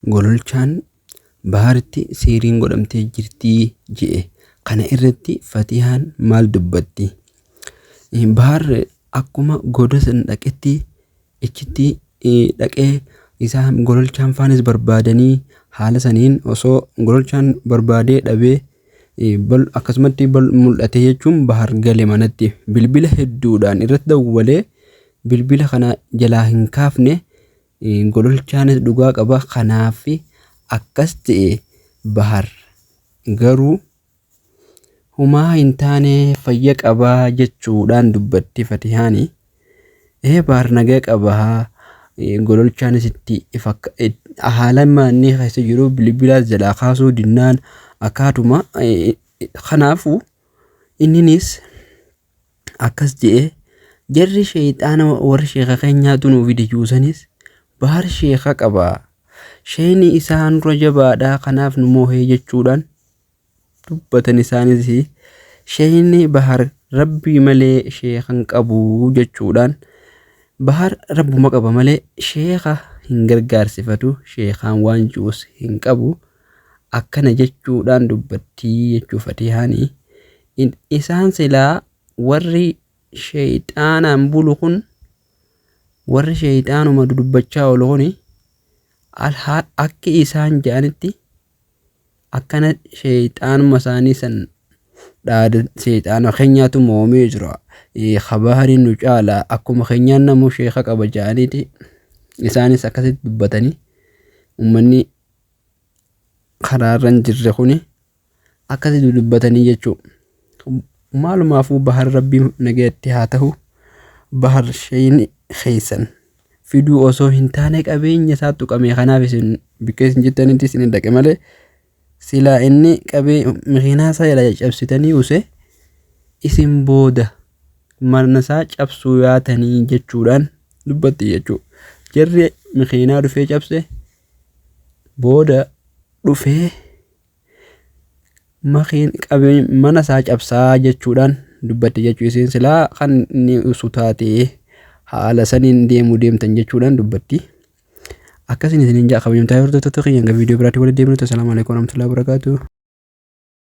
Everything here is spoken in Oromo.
Gololchaan Baharitti siiriin godhamtee jirtii je'e. Kana irratti Fatihaan maal dubbatti? Bahar akkuma goda san dhaqetti ichitti dhaqee isaan Gololchaan faanis barbaadanii haala saniin osoo Gololchaan barbaadee dhabee akkasumatti mul'ate jechuun Bahar gale manatti bilbila hedduudhaan irratti dawwalee bilbila kana jalaa hin kaafne. Gololchaanis dhugaa qaba kanaaf akkas ta'e Bahar garuu humaa hin taane fayya qabaa jechuudhaan dubbatti Fatihaani. Ee Bahar nagaa qaba gololchaanis itti haala inni keessa jiru bilbilaas jalaa kaasuu dinnaan akkaatuma kanaafuu inninis akkas je'e jarri sheeyxaana warri sheeka keenyaatu nuu fide juusanis Bahar sheeka qaba sheeyni isaa nurra jabaadha kanaaf nu moohee jechuudhaan dubbatan. Isaanis sheeyni Bahar rabbii malee sheeka hin qabu jechuudhaan Bahar rabbuma qaba malee sheeka hin gargaarsifatu sheekaan waan juus hin qabu akkana jechuudhaan dubbattii jechuu Fatihaanii. Isaan silaa warri sheeyxaanaan bulu kun warri sheeyxaanuma dudubbachaa oolu kuni akki isaan je'anitti akkana sheeyxaanuma isaanii san dhaada sheeyxaana keenyaatu moomee jira kabahariin nu caala akkuma keenyaan namuu sheeka qaba je'aniiti isaanis akkasitti dubbatanii ummanni karaarra hin jirre kuni akkasi dudubbatanii jechuu. Maalumaafuu Bahar rabbiin nagayatti haa tahu. Bahar sheyni keessan fiduu osoo hin taane qabeenya isaa tuqame kanaaf isin bikka isin jirtanitti isin dhaqe malee silaa inni qabee makiinaa isaa jalaa caccabsitanii use isin booda mana isaa cabsuu yaatanii jechuudhaan dubbatti jechuu. Jarri makiinaa dhufee cabse booda dhufee makiin qabee mana isaa cabsaa jechuudhaan dubbatti jechuu isiin silaa kan inni usu taate haala saniin deemuu deemtan jechuudhaan dubbatti. Akkasiin isiniin ja'a kabajamtaa hordoftoota kiyya hanga viidiyoo biraatti walitti deemnutti. Assalaamu alaikum warahmatullahi wabarakatuh.